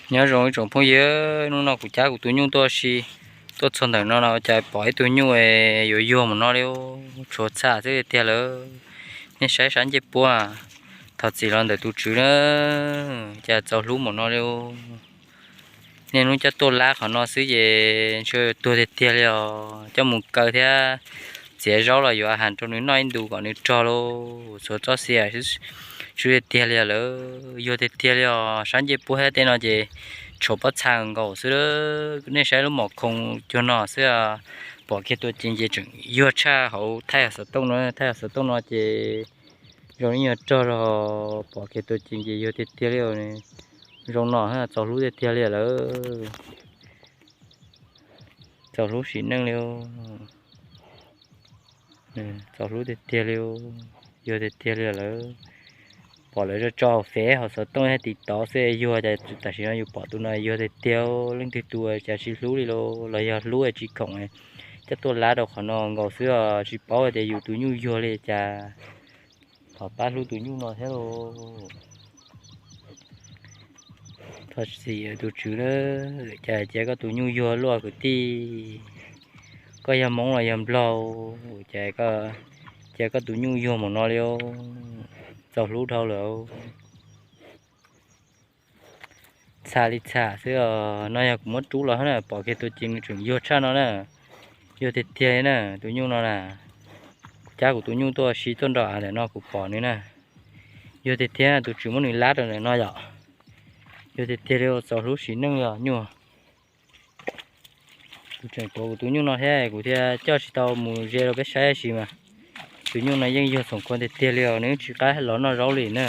Nyob zoo ib tsoom phooj ywg, hnub no kuv cab kuv tus nyuj tuaj si, tuaj txog ntawm no no cas pom ib tug nyuj yuav yuag mus no li, tshuav txhaj xwb tiag lawm. Nej saib sab ncej puab, thov txim los ntawm tus tswv na, cas txaus hlub mus no li. Niaj hnub coj tuaj lab qhov no xwb ces ntshe tuag tiag tiag li os, coj mus kaw thiab txiav zaub los yuav has rau nws noj ib ntus kom nws rog lauj, txhuav txoj sia xwb tiag tiag li lawm, yuag tiag tiag li os. Sab ncej puab thiab tej no ces tshuav pob txha nkaus xwb. Nej saib lub mom khoo cuag no xwb, pom kiag tua ceev ces tseem yuag tshaj hauv thaij xov tooj no, thaij xov tooj no ces zoo li nyuag rog rau, pom kiag tua ceev ces yuag tiag tiag li. Zoo no txaus hlub tiag tiag li lawm. Txaus hlub sim neej li, txaus hlub tiag tiag li, yuag tiag tiag li lawm. Pom lawv tso hauv fev hauv xov tooj thiab TikTok xwb yuag, cas tam sim no yus pom tus no yuag tiag tiag, leej twg tus cas tsis hlub li lauj, los yog hlub tsis khoom, coj tuaj lab rau qhov no nkaus xwb os, tsis paub tias yus tus nyuj yuag li cas. Thov pab hlub tus nyuj no thiab lauj. Thov txim tus tswv na, cas cia koj tus nyuj yuag luaj kwv tij. Koj yog Hmoob los yog Nplog, cas cia koj tus nyuj yuag mus no li, txaus hlub dhau lawm. Txham li txham xwb os, no yog kuv muab rub los na, pom kiag tua ceev nws tseem yuag tshaj no na. Yuag tiag tiag li na tus nyuj no na. Kuv cab kuv tus nyuj tuaj si tuaj nrog av ntawm no kuv pom nws na. Yuag tiag tiag, tus tswv muab nws lab rau ntawm no yom. Yuag tiag tiag li, txaus hlub sim neej yog nyuj. Kuv tseem tuav kuv tus nyuj no thiab kuv thiaj coj tsis tau mus ze rau peb saib sis mas tus nyuj no yeej yuag txoom kua tiag tiag li os, nws yeej tsis qab los noj zaub li na.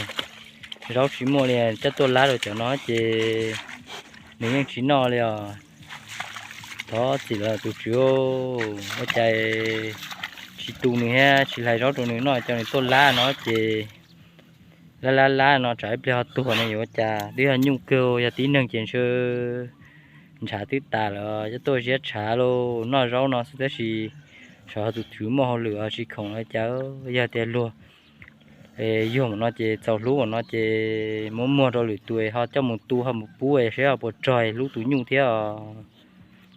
Zaub tsis muaj li, coj tuaj lab rau cov no ces nws yeej tsis noj li os. Thov txim los tus tswv, ua cas tsis tu nws thiab tsis hlais zaub rau nws noj, coj nws tuaj lab no ces lab lab lab no tsam ib pliag ho tuag ne, yuav ua cas. Twb yog nyuj kawg, yog tib neeg ces ntshe ntshav twb tas lawm, coj tuaj ziab tshav lauj, noj zaub no xwb tab sis xyov tus tswv muaj hauj lwm tsis khoom los cas. Yog tias luag yuag mus no ces txaus hlub mus no ces muab muag rau lwm tus ho coj mus tu ho mus pub seb ho puas rog, hlub tus nyuj thiab os.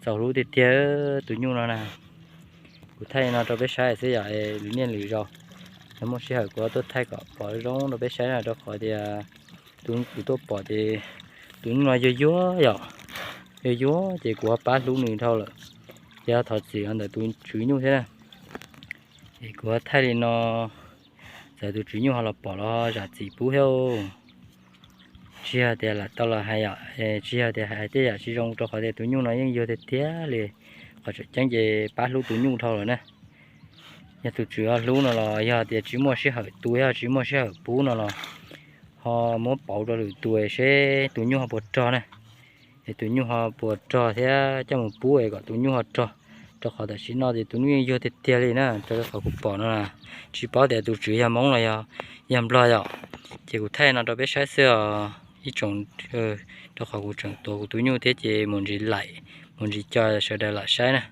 Txaus hlub tiag tiag tus nyuj no na. Kuv thaij no rau peb saib xwb yom, lwm niaj lwm zaus yog muaj sij hawm kuv tuaj thaij kom pom zoo rau peb saib na, rau qhov tias tus kuv tuaj pom ces tus nyuj no yuag yuag yom, yuag yuag ces kuv ho pab hlub nws dhau lawm, ces thov txim ntawm tus tswv nyuj thiab na. Es kuv ho thaij li no, txawm tus tswv nyuj ho los pom los zam txim pub thiab. Tsis yog tias lam tau los hais yom, tsis yog tias hais tej yam tsis zoo, rau qhov tias tus nyuj no yeej yuag tiag tiag li. Qhov tseem ceeb ces pab hlub tus nyuj dhau lawm na. Yog tus tswv ho hlub no los yog tias tsis muaj sij hawm tu thiab tsis muaj sij hawm pub no los ho muab pauv rau lwm tus seb tus nyuj ho puas rog na. Es tus nyuj ho puas rog thiab coj mus pub es kom tus nyuj ho rog, rau qhov tam sim no ces tus nyuj yeej yuag tiag tiag li na, rau qhov kuv pom no na. Tsis paub tias tus tswv yog Hmoob los yog Nplog yom, ces kuv thaij no rau peb saib xwb os ib tsoom, rau qhov kuv tseem tuav kuv tus nyuj thiab ces mus ntsis laim, mus ntsis co sawv daws lam saib na.